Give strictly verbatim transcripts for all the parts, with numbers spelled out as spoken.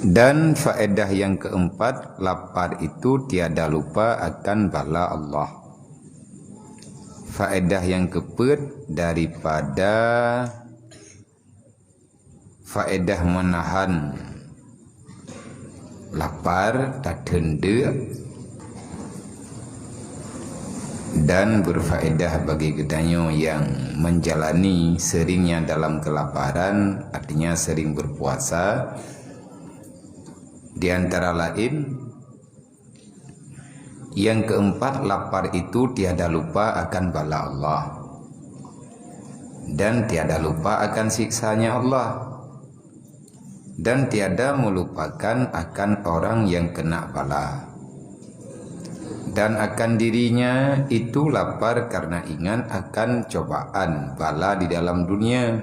Dan faedah yang keempat, lapar itu tiada lupa akan bala Allah. Faedah yang keempat daripada faedah menahan lapar, tatheun deuk, dan berfaedah bagi geutanyoe yang menjalani seringnya dalam kelaparan, artinya sering berpuasa, di antara lain, yang keempat, lapar itu tiada lupa akan bala Allah, dan tiada lupa akan siksanya Allah, dan tiada melupakan akan orang yang kena bala. Dan akan dirinya itu lapar karena ingat akan cobaan bala di dalam dunia,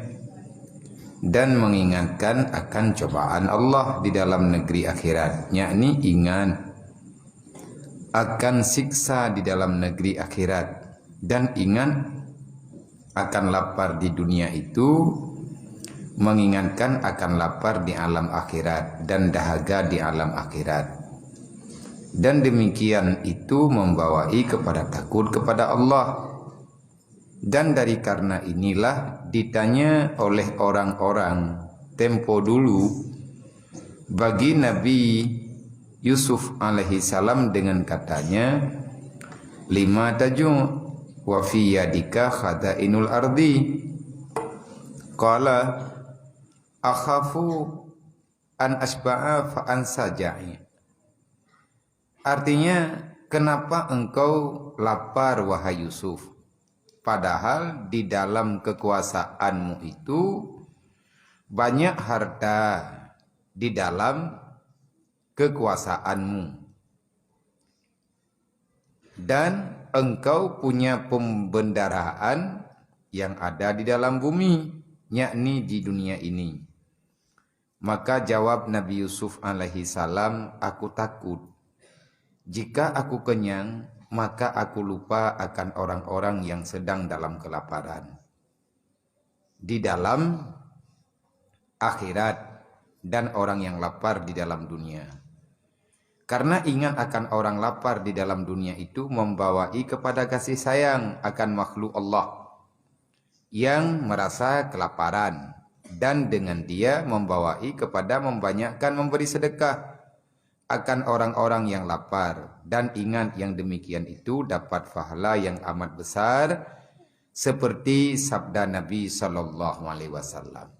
dan mengingatkan akan cobaan Allah di dalam negeri akhirat, yakni ingat akan siksa di dalam negeri akhirat, dan ingat akan lapar di dunia itu mengingatkan akan lapar di alam akhirat dan dahaga di alam akhirat. Dan demikian itu membawai kepada takut kepada Allah. Dan dari karena inilah ditanya oleh orang-orang tempo dulu bagi Nabi Yusuf alaihi salam dengan katanya, "Lima taju wa fi yadika khadainul ardi?" Qala, "Akhafu an asba'a fa ansaja'i." Artinya, kenapa engkau lapar, wahai Yusuf? Padahal di dalam kekuasaanmu itu banyak harta di dalam kekuasaanmu. Dan engkau punya pembendaraan yang ada di dalam bumi, yakni di dunia ini. Maka jawab Nabi Yusuf alaihi salam, "Aku takut. Jika aku kenyang, maka aku lupa akan orang-orang yang sedang dalam kelaparan di dalam akhirat dan orang yang lapar di dalam dunia." Karena ingat akan orang lapar di dalam dunia itu membawai kepada kasih sayang akan makhluk Allah yang merasa kelaparan, dan dengan dia membawai kepada membanyakkan memberi sedekah akan orang-orang yang lapar, dan ingat yang demikian itu dapat pahala yang amat besar, seperti sabda Nabi sallallahu alaihi wasallam.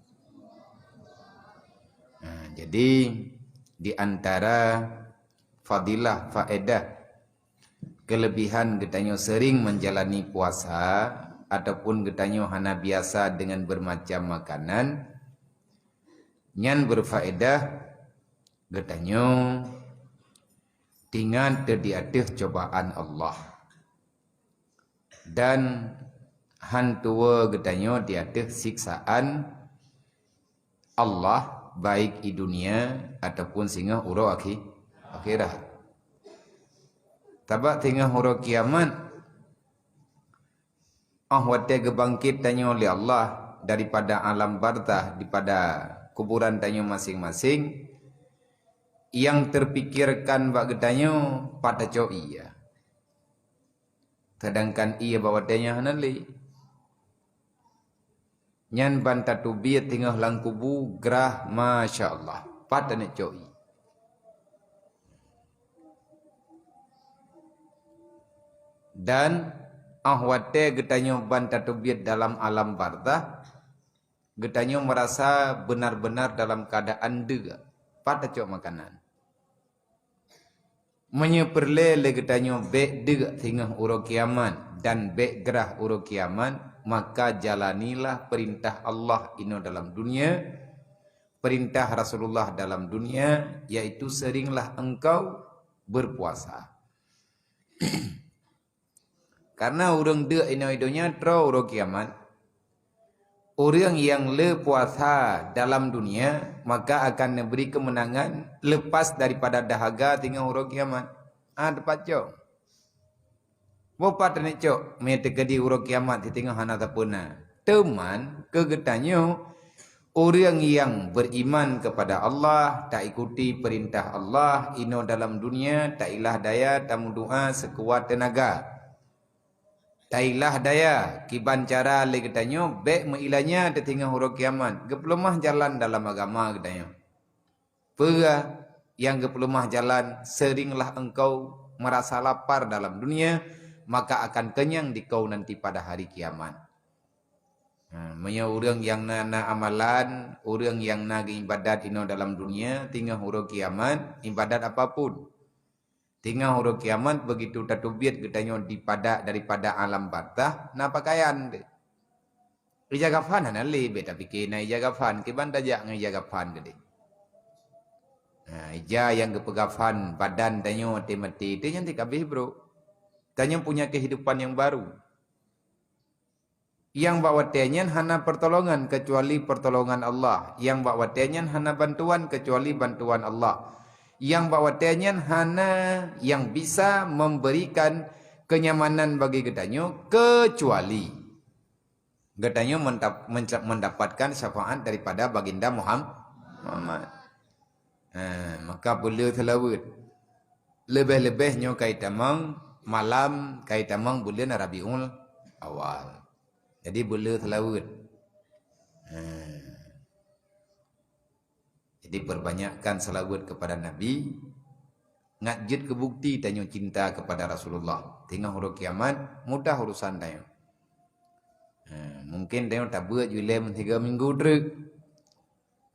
Nah, jadi di antara fadilah, faedah, kelebihan geutanyoe sering menjalani puasa ataupun geutanyoe hana biasa dengan bermacam makanan, nyan berfaedah geutanyoe tingat teu di ateueh cobaan Allah, dan han tuwoe geutanyoe di ateueh siksaan Allah, baik i dunia ataupun singoh uroe akhi-, akhirat. Sabab singoh uroe kiamat, 'oh watée geubangkét tanyoe lé Allah daripada alam barzakh, daripada kuburan tanyoe maséng-maséng, nyang teupikirkan bak geutanyoe pat tacok ie. Seudangkan ie bak watée nyan hana lé. Nyan ban tateubiet singoh lam kubu grah, masya Allah, pat taneuk cok ie. Dan 'oh watée geutanyoe ban tateubiet dalam alam barzakh, geutanyoe meurasa beunar-beunar dalam keuadaan deuk, pat tacok makanan. Meunyoe peureulée lé geutanyoe bék deuk singoh uroe kiamat dan bék grah uroe kiamat, maka jalanilah peurintah Allah inoe dalam dunia, peurintah Rasulullah dalam dunia, yaitu seringlah engkau berpuasa. Karena ureuëng deuk inoe donya troh uroe kiamat. Ureuëng nyang le puasa dalam dunia, maka akan neubri keumeunangan lepas daripada dahaga singoh uroe kiamat. Ah, teupat cok. Boh pat taneuk cok, mé teukeudi uroe kiamat singoh hana sapeue na. Teuman keu geutanyoe, Ureuëng nyang beriman kepada Allah, taikuti perintah Allah, inoe dalam dunia, tailah daya, tameudoa sekuat tenaga. Tailah daya, kiban cara lé geutanyoe bék meuilanya teutinggai uroe kiamat, geupeuleumah jalan dalam agama geutanyoe. Peue nyang geupeuleumah jalan, seringlah engkau merasa lapar dalam dunia, maka akan kenyang di kau nanti pada hari kiamat. Ha, meunyoe ureuëng nyang na, na amalan, ureuëng nyang na geuibadat inoe dalam dunia, tinggai uroe kiamat, ibadat apapun. Tinggai uroe kiamat begitu tateubiet geutanyoe dipadak daripada alam barzah, na pakaian teuh. Ija kafan hana lé, bék tapike na ija kafan, kiban tajak ngon ija kafan keudeh. Ha, ija nyang geupeugafan badan tanyoe watée maté teuh nyan teuh ka abéh brok. Tanyoe punya kehidupan yang baru. Nyang bak watée nyan hana pertolongan kecuali pertolongan Allah. Nyang bak watée nyan hana bantuan kecuali bantuan Allah. Nyang bak watée nyan hana nyang bisa memberikan kenyamanan bagi geutanyoe kecuali geutanyoe mendap-, menca-, mendapatkan syafaat daripada Baginda Muham-, Muhammad. Ha, maka beule seulaweuet. Leubeh-leubeh nyoe ka itamong malam, ka itamong buleuen Rabiul Awal. Jadi beule seulaweuet. Ha. Jadi perbanyakkan seulaweuet kepada Nabi, ngat jeuet keu bukti tanyoe cinta kepada Rasulullah. Tinggai uroe kiamat, mudah urusan tanyoe. Ha, mungkin tanyoe tabeuet ju ilée meusigoe minggu treuk.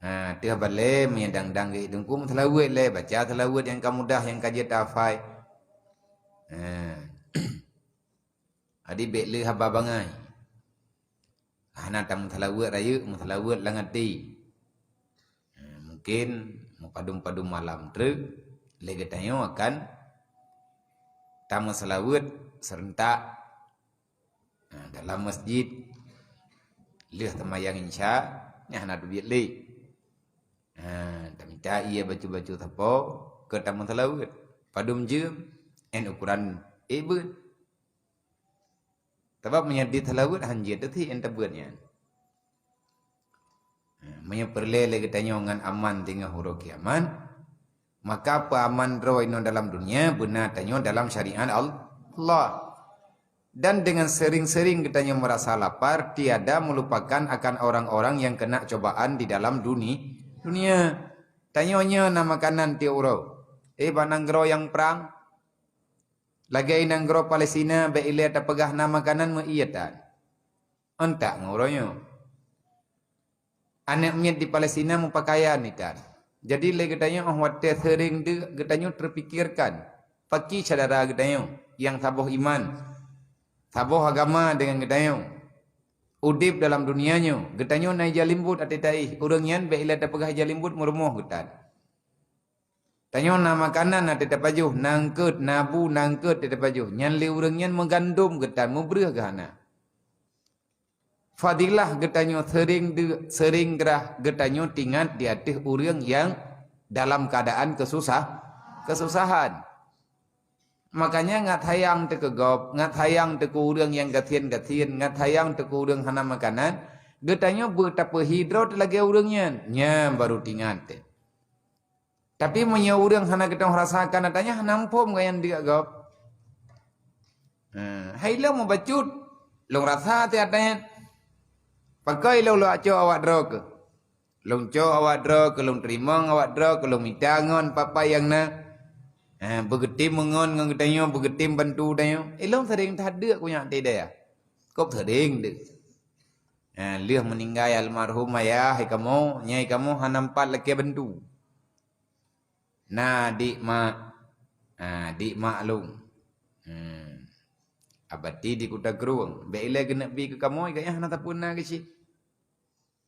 Ha, teuh balée meunyo dang-dang geuh teungku meuseulaweuet lé, baca seulaweuet nyang ka mudah nyang ka jeuet tahafai. Ha. Jadi bék le haba bangai. Hana tameuseulaweuet rayeuk, meuseulaweuet lam até. Ha, mungkin meupadum-padum malam treuk lé geutanyoe akan tameuseulaweuet seurentak. Ha, dalam masjid lheueh teumayang Isya, nyan hana teubiet lé. Ha, tamita ie bacut-bacut sapo keu tameuseulaweuet. Padum jeuem, 'an ukuran ék beuet. Sabab meunyo di seulaweuet han jeuet teuh si 'an tabeuet nyan. Ha, meunyo peureulée lé geutanyoe ngon aman tinggai uroe kiamat, maka peuaman droe inoe dalam dunia beuna tanyoe dalam syariat Al-, Allah. Dan dengan sering-sering geutanyoe merasa lapar, tiada melupakan akan orang-orang yang kena cobaan di dalam duni-, dunia. Tanyoe nyoe na makanan tiep uroe. Eh, bak nanggroe nyang prang, lagée nanggroe Palestina, bék ilée tapeugah na makanan meu-ie tan. Antak ngon uroe nyoe. Aneuëk miet di Palestina meupakaian itan. Jadi lé geutanyoe 'oh watée seuring deuk geutanyoe teupikirkan, pakri syedara geutanyoe nyang saboh iman, saboh agama deungon geutanyoe, udeb dalam dunia nyoe. Geutanyoe na ija limbot até taéh, ureuëng nyan bék ilée tapeugah ija limbot meurumoh geutan. Tanyoe na makanan até tapajoh, na eungkot, na bu, na eungkot até tapajoh. Nyan lé ureuëng nyan meugandom geutan, meubreueh geuh hana. Fadilah geutanyoe seuring de-, seuring grah geutanyoe tingat di ateueh ureuëng nyang dalam keuadaan keususah-, keususahan. Makanya ngat sayang teuh keu gob, ngat sayang teuh keu ureuëng nyang gasien-gasien, ngat sayang teuh keu ureuëng hana makanan, geutanyoe beutapeuhi droe teuh lagée ureuëng nyan, nyan baru tingat teuh. Tapi meunyoe ureuëng hana geutanyoe rasakan, geutanyoe hana muphom keu nyang deuk gob. Ha, hai lôn meubacut, lôn rasa teuh geutanyoe. Pakon lôn, lôn cok awak droe keuh. Lôn cok awak droe keuh, lôn teurimong awak droe keuh, lôn mita ngon papa nyang na. Ha, beugeutem meungon ngon geutanyoe, beugeutem bantu tanyoe. Eh, lôn seuring that deuk keu nyak teuh daya. Kop seuring deuk. Ha, lheueh meuninggai almarhum ayah, hai kamoe, nyai kamoe hana mpat lakée bantu. Na dik mak, ha, dik mak lôn. Hmm. Abati di Kuta Krueng, bék ilée geuneuk bi keu kamoe, gayah hana sapeue na geuchik.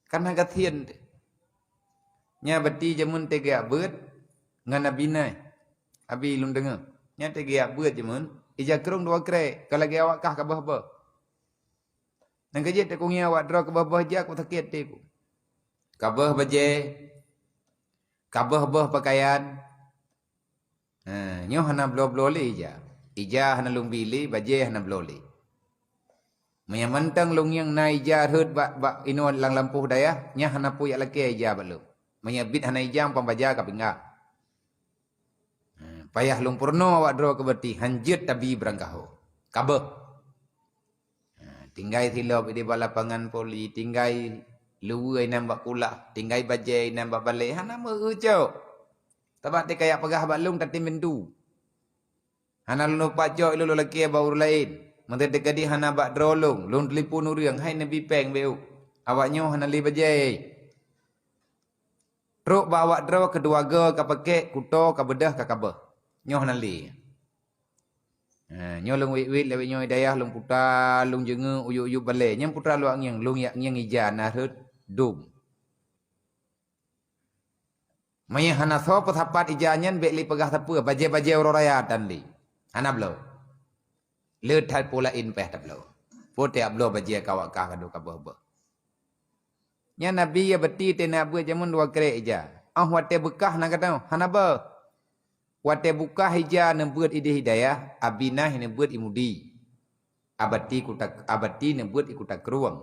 Kan na gasien teuh. Nya bati jameun teugeak beuet ngon Abi Nai. Abi lôn deungoe. Nya teugeak beuet jameun, ija krong dua krek, ka lagée awak kah ka beuh-beuh. Nyan ka jeuet teukungieng awak droe ka beuh-beuh jak ku sakét teuh ku. Ka beuh bajée, ka beuh-beuh peukayan. Ha, nyoe hana bloe-bloe lé ija. Ija hana lôn bi lé, bajée hana bloe lé. Meunyo mantong lôn ngieng na ija rhot bak, bak inoe lam lampôh dayah, nyan hana peue jak lakée ija bak lôn. Meunyo bit hana ija, pang baja ka pinggang. Ha, payah lôn peurunoe awak droe keu beuti, hanjeuet tabi beurangkaho. Ka beuh. Ha, tinggai silop ideh bak lapangan voli, tinggai luweue inan bak kulah, tinggai bajée inan bak balée, hana meu-eu cok. Sabab teuka jak peugah bak lôn tatem pintoe. Hana lôn lupa cok ilôn lakée bak ureuëng laén. Meunteuk teukeudi hana bak droe lôn, lôn telepon ureuëng, "Hai neubi péng beu." Awak nyoe hana lé bajée. Trok bak awak droe keudua goe ka pakek, kuto ka beudôh ka kabeuh. Nyoe hana lé. Ha, nyoe lôn wét-wét lawét nyoe dayah lôn puta, lôn jeungeuk uyueb-uyueb balée. Nyang puta luwak ngieng, lôn jak ngieng ija na rhot dum. Meunyo hana soe peusapat ija nyan, bék lé peugah sapeue, bajée-bajée uroe raya tan lé. Hana bloe. Le that peue laén péh tabloe. Peue teuh bloe bajée ka awak kah ka dua ka beuh-beuh. Nyan Nabi ya beuti teuh na beuet jameun dua krek ija. Oh watée beukah na gata, hana beuh. Watée beukah ija neubeuet ideh i dayah, abi nah neubeuet i Mudi. Abati kuta, abati neubeuet i Kuta Krueng.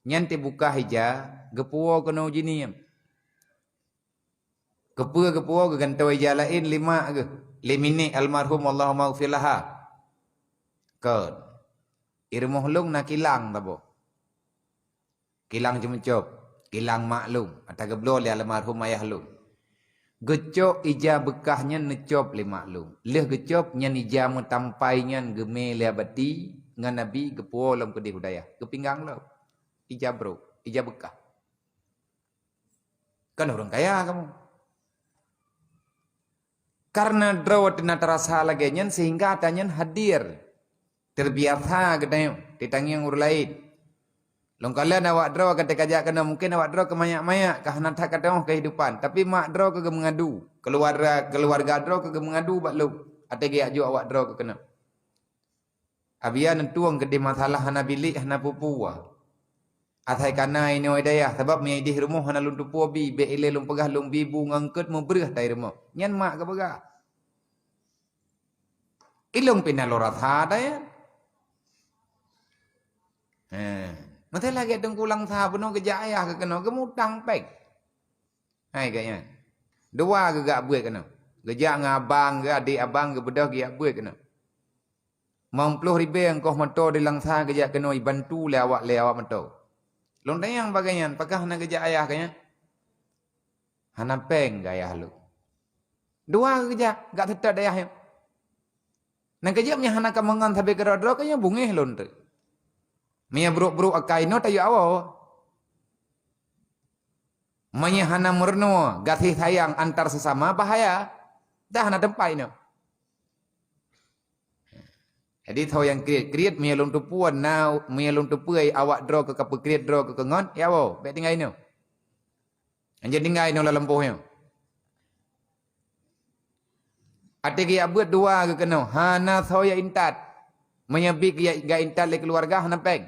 Nyan teuh beukah ija, geupuwoe keunoe jihnyan. Keupeue geupuwoe, geugantoe ija laén lé mak geuh, lé minék almarhum, Allahummaghfir laha. Kon. I rumoh lôn na kilang saboh. Kilang ceumeucop, kilang mak lôn, ata geubloe lé almarhum ayah lôn. Geucok ija beukah nyan neucop lé mak lôn. Lheueh geucop nyan ija meutampai nyan geumé lé abati ngon abi geupuwoe lom keudeh u dayah. Geupinggang lom. Ija brok, ija beukah. Kan ureuëng kaya kamoe. Karena droe teuh na tarasa lagée nyan sehingga ata nyan hadir. Terbiasa geutanyoe, teutangieng ureuëng laén. Lôn kalon awak droe ka teuka jak keunoe, mungken awak droe keumanyak-manyak ka hana that ka teungoh kehidupan, tapi mak droe ka geumeungadu, keuluwarga, keuluwarga droe ka geumeungadu bak lôn, até geujak jok awak droe keu keunoe. Abia neutueng keudeh masalah hana bilék, hana peue-peue. Asai kana inoe dayah, sabab meunyo ideh rumoh hana lôn tupo bi, bék ilée lôn peugah lôn bi bu ngon eungkot meubreuh tai rumoh. Nyan mak geupeugah. Ilong pih na lôn rasa dayah. He, meuteulagée teungku langsa bunoe geujak ayah keu keunoe geumutang péng. Hai geuh nyan. Dua geuh geujak beuet keunoe. Geujak ngon abang geuh, adék abang geuh beudôh geujak beuet keunoe. Limong ploh ribée ongkoh moto di langsa geujak keunoe ibantu lé awak, lé awak moto. Lôn tanyong bagaih nyan, pakon hana geujak ayah keu nyan? Hana péng geuh ayah lôn. Dua geuh geujak, gak seutôt dayah nyoe. Nyang keujeuet meunyo hana kamoe ngon sabe keudroe-droe keu nyoe bungéh lôn teuk. Meunyo brok-brok akai inoe tayue awoe. Meunyo hana meurunoe gaséh sayang antar sesama bahaya. Dah hana teumpat inoe. Jadi tho nyang kriet-kriet meunyo lôn teupeue na, meunyo lôn teupeue awak droe keu kapeukriet droe keu keungon, ya woe, bék tinggai inoe. Hanjeuet tinggai inoe lam lampôh nyoe. Até geujak beuet dua geuh keunoe, hana soe jak intat. Meunyo bit geujak, geujak intat lé keuluwarga hana péng.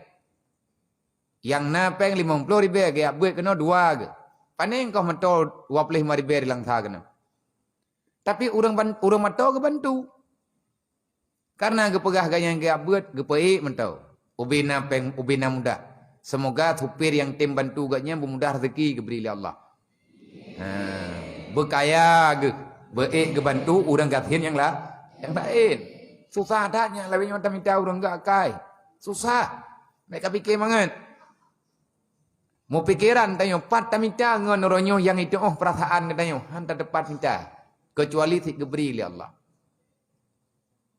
Nyang na péng limong ploh ribée geujak beuet keunoe dua geuh. Panéng koh moto dua ploh lima ribée di langsa keunoe. Tapi ureuëng ban-, ureuëng moto geubantu. Karena geupeugah gobnyan geujak beuet, geupeuék mantong. Ubena péng, ubena mudah. Seumoga supir nyang tem bantu gobnyan beumudah rezeki geubri lé Allah. Ha, beukaya geuh, beuék geubantu ureuëng gasien nyang la-, nyang laén. Susah that nyan lawét nyoe tamita ureuëng geuh akai. Susah. Bék kapike mangat. Meupikeran tanyoe pat tamita ngon uroe nyoe nyang jituoh peurasaan geutanyoe, hana teumpat mita, keucuali sit geubri lé Allah.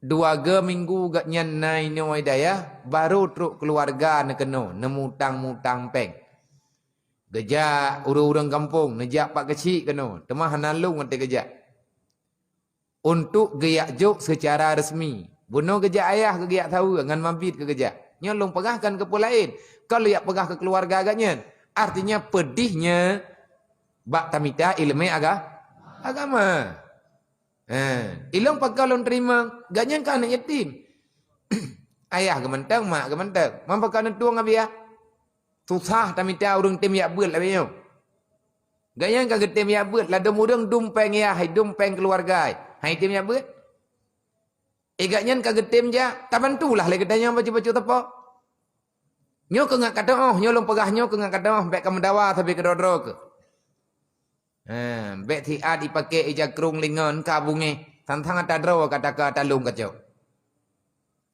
Dua geuh minggu gobnyan na inoe dayah, barô trok keuluwarga neukeunoe, neumutang-mutang péng. Geujak ureuëng-ureuëng gampông, neujak Pak Geuchik keunoe, teuma hana lôn watée geujak. Untuk geujak jok seucara resmi. Bunoe geujak ayah keu geujak saweue ngon mabit keu geujak. Nyoe lôn peugah kon keu peue laén. Kon lôn jak peugah keu keuluwarga gobnyan. Artinya peudih nyoe bak tamita iéleumé aga-, agama. Ha, ilong pakon lôn teurimong, gobnyan ka aneuëk yatim. Ayah geuh mantong, mak geuh mantong. Man pakon neutueng abiah? Susah tamita ureuëng tem jak beuet lagée nyoe. Gobnyan ka geutem jak beuet, ladôm ureuëng dum péng yah, hai dum péng keuluwarga, hai tem jak beuet. Eh, gobnyan ka geutem jak, tabantulah lé geutanyoe bacut-bacut teupok. Nyoe keu ngat ka teuoh, nyoe lôn peugah nyoe keu ngat ka teuoh, bék ka meudawa sabe keudroe-droe keuh. Ha, bék siat ipaké ija krong lingon ka bungéh, sang-sang ata droe ka taka ata lông kacok.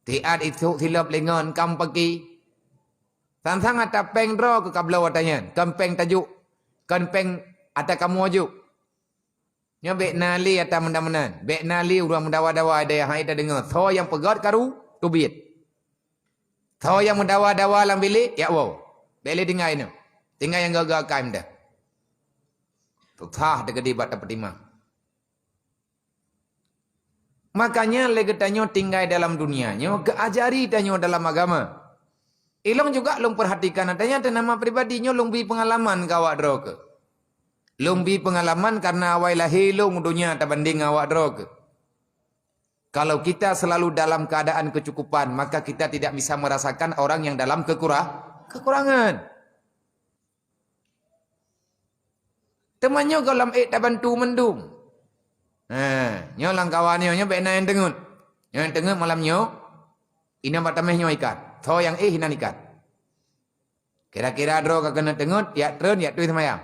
Siat isôk silop lingon ka mupaki, sang-sang ata péng droe keuh ka bloe ata nyan, kon péng tajok, kon péng ata kamoe jok. Nyoe bék na lé ata meunan-meunan, bék na lé ureuëng meudawa-dawa dayah hai tadeungoe. Soe nyang peugét karu teubiet. Soe nyang meudawa-dawa lam bilék, jak woe. Bék lé tinggai nyoe. Tinggai nyang geuga kai meudah. Susah teukeudi bak tapeutimang. Makanya lé geutanyoe tinggai dalam dunia nyoe geuajari tanyoe dalam agama. Ilong juga lôn perhatikan, adanya teunama pribadi nyoe lôn bi pengalaman keu awak droe keuh. Lôn bi pengalaman karena awai lahé lôn u donya tabanding awak droe keuh. Kalau kita selalu dalam keadaan kecukupan, maka kita tidak bisa merasakan orang yang dalam kekura-, kekurangan. Teuma nyoe gohlom ék tabantu mandum. Ha, nyoe lam kawan nyoe, nyoe bék na nyang teungeut. Nyoe nyang teungeut malam nyoe, inong bak tameh nyoe ikat. Soe nyang éh inan ikat. Kira-kira droe ka keuneuk teungeut, yak treun, yak tui seumayang.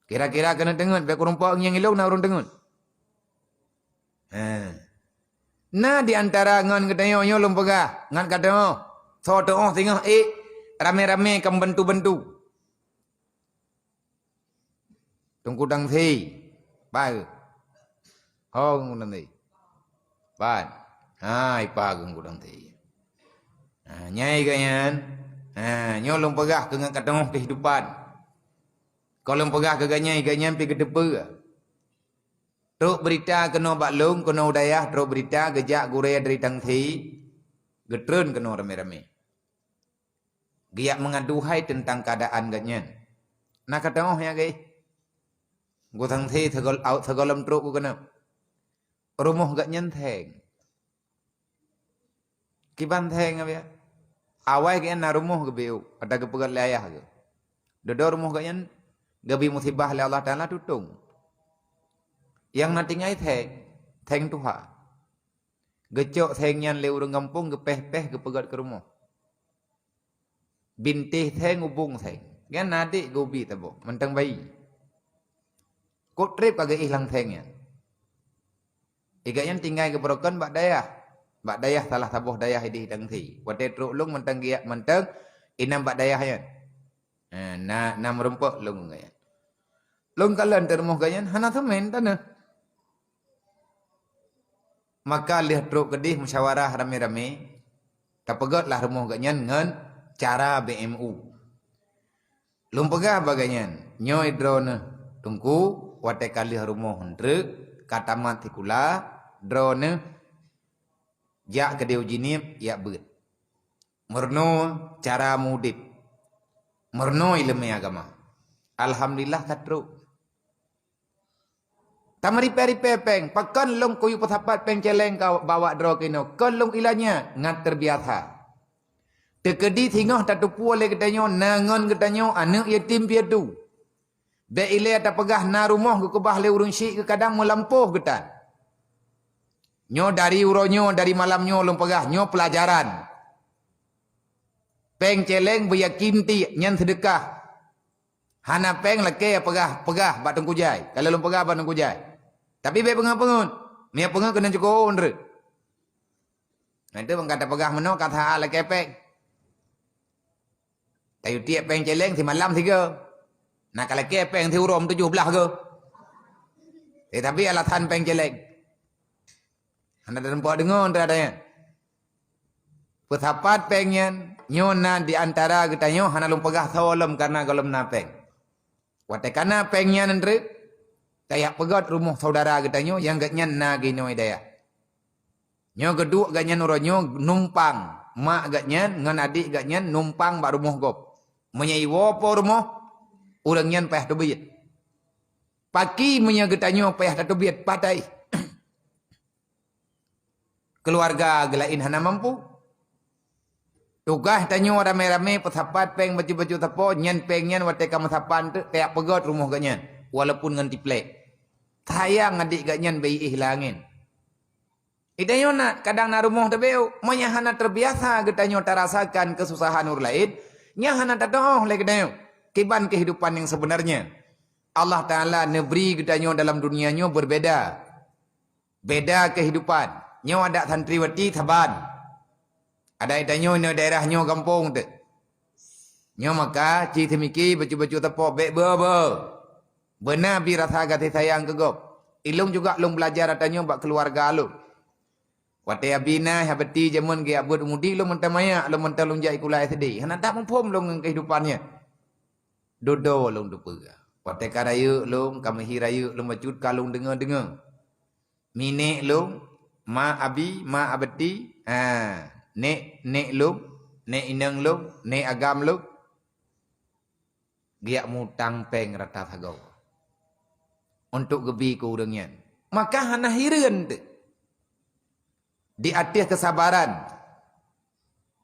Kira-kira keuneuk teungeut, bék kurumpok ngieng ilong na ureuëng teungeut. Ha. Na di antara ngon geutanyoe nyoe lôn peugah, ngat ka teuoh, soe teuoh singoh ék, ramé-ramé ka meubantu-bantu. Teungku Dang Thi, pai. Ho Teungku Dang Thi. Pai. Ha, ipa Teungku Dang Thi. Ha, nyai geuh nyan. Ha, nyoe lôn peugah keu ngat ka teuoh kehidupan. Kon lôn peugah keu geuh nyan, geuh nyan pih geuteupeue. Trok beurita keunoe bak lôn, keunoe u dayah, trok beurita geujak gurée dari Dang Thi, geutreun keunoe ramé-ramé. Geujak meungaduhai teuntang keuadaan geuh nyan. Na ka teuoh nyang geuh. Teungku Dang Thi sigol-, au-, sigohlom trok keunoe. Rumoh geuh nyan theng. Kiban theng, abéh. Awai geuh nyan na rumoh geubeuet, ata geupeugét lé ayah geuh. Dudoe rumoh geuh nyan geubi musibah lé Allah Taala tutong. Nyang na tinggai theng, theng tuha. Geucok theng nyan lé ureuëng gampông, geupéh-péh, geupeugét keu rumoh. Bintéh theng, ubong theng. Nyan na adék geubi saboh, mantong bayi. Kok treb ka geuéh lam theng nyan. Iga nyan tinggai geubrokon bak dayah. Bak dayah salah saboh dayah idéh Dang Thi. Watée trok lôn mantong giak mantong inong bak dayah nyan. Ha, na, na meurumpok lôn geuh nyan. Lôn kalon teuh rumoh geuh nyan hana seumén taneuh. Maka lheueh trok keudéh musyawarah ramé-ramé, tapeugét lah rumoh geuh nyan ngon cara B M U. Lôn peugah bak geuh nyan, nyoe droeneuh Teungku, watée ka lheueh rumoh eunteuk, ka tamat sikula, droeneuh jak keudéh u Jeunieb jak beuet. Meurunoe cara mudeb. Meurunoe iéleumé agama. Alhamdulillah ka trok. Tameuripée-ripée péng, pakon lôn kuyue peusapat péng céléng ka bak awak droe keunoe, kon lôn ilanya ngat teubiasa. Teukeudi singoh tateupeue lé geutanyoe na ngon geutanyoe aneuëk yatim piatu. Bék ilée tapeugah na rumoh geukeubah lé ureuëng syiek geuh kadang meulampôh geutan. Nyoe dari uroe nyoe, dari malam nyoe lôn peugah, nyoe peulajaran. Péng céléng beuyakin tiek nyan seudeukah. Hana péng lakée peugah, peugah bak Teungku Jai. Ka lheueh lôn peugah bak Teungku Jai. Tapi bék peungeut-peungeut. Meunyo peungeut keuneuk cukôp nreuek. Nah, itu bang kata peugah meunoe kata lakée péng. Tayue tiek péng céléng simalam sigoe. Na ka lakée péng siuroe tujoh blaih goe. Eh, tapi alasan péng céléng. Hana teurimpa deungoe teuh adanya. Peusapat péng nyan, nyoe na di antara geutanyoe hana lôn peugah soe lom kareuna gohlom na péng. Watée ka na péng nyan eunteuk, tajak peugét rumoh syedara geutanyoe nyang geuhnyan na geunoe dayah. Nyoe geuduek geuhnyan uroe nyoe numpang, mak geuhnyan ngon adék geuhnyan numpang bak rumoh gob. Meunyoe iwoe po rumoh, ureuëng nyan payah teubiet. Paki meunyoe geutanyoe payah tateubiet, patai. Keuluwarga geulaén hana mampu. Tugaih tanyoe ramé-ramé peusapat péng bacut-bacut sapo, nyan péng nyan watée ka meusapat teuk tajak peugét rumoh geuhnyan, walaupun ngon tiplek. Sayang adék geuhnyan bèk iéh lam angén. Geutanyoe na, kadang na rumoh tabeu, meunyo hana terbiasa geutanyoe tarasakan keususahan ureuëng laén, nyan hana tateuoh lé geutanyoe kiban kehidupan yang sebenarnya. Allah Taala neubri geutanyoe dalam dunia nyoe berbeda. Beda kehidupan. Nyoe adat santriwati saban. Adat geutanyoe nyoe daerah nyoe gampông teuh. Nyoe maka ci seumiki bacut-bacut teupok bék beu-beu. Beuna bi rasa gaséh sayang keu gob. Ilong juga lôn belajar ata nyoe bak keuluwarga lôn. Watée abi na, ha beuti jameun geujak beuet u Mudi, lôn mantong manyak, lôn mantong lôn jak sikula S D. Hana that muphom lôn ngon kehidupan nyan. Dudoe lôn teupeue. Watée ka rayeuk lôn, ka meuhi rayeuk lôn bacut ka lôn deungoe-deungoe. Mi nék lôn, ma abi, ma abeuti, ha, nék, nék lôn, nék inong lôn, nék agam lôn. Geujak mutang péng rata sagoe untuk geubi keu ureuëng nyan. Maka hana hireuen teuh. Di ateueh keusabaran,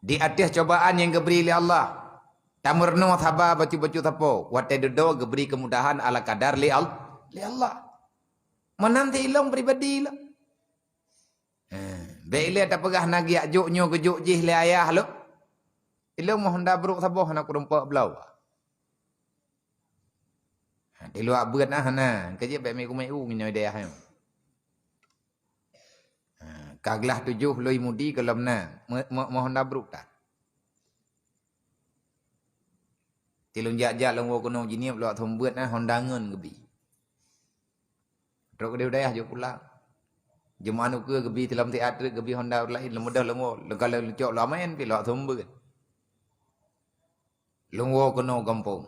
di ateueh cobaan nyang geubri lé Allah, tameurunoe saba bacut-bacut sapo, watée dudoe geubri keumudahan ala kadar lé Al-, lé Allah. Meunan ti ilong pribadi lôn. Eh, bék ilée tapeugah na geujak jok nyoe geujok jih lé ayah lôn. Ilong meu honda brok saboh hana kureumpok bloe. Ha, tiluak beuet na hana, keujeuet bék meu'u-meu'u ngon nyoe dayah nyoe. Ha, ka glah tujoh lôn i Mudi gohlom na, meu-, meu-, meu honda brok ta. Ti lôn jak-jak lôn woe keunoe Jeunieb lôn seumeubeuet na honda ngon geubi. Trok keudeh u dayah jok pulang. Jeumaah ukeue geubi silom siat treuk geubi honda ureuëng laén lôn meudoh lôn woe. Lôn ka lôn cok lôn amén pih lôn seumeubeuet. Lôn woe keunoe gampông.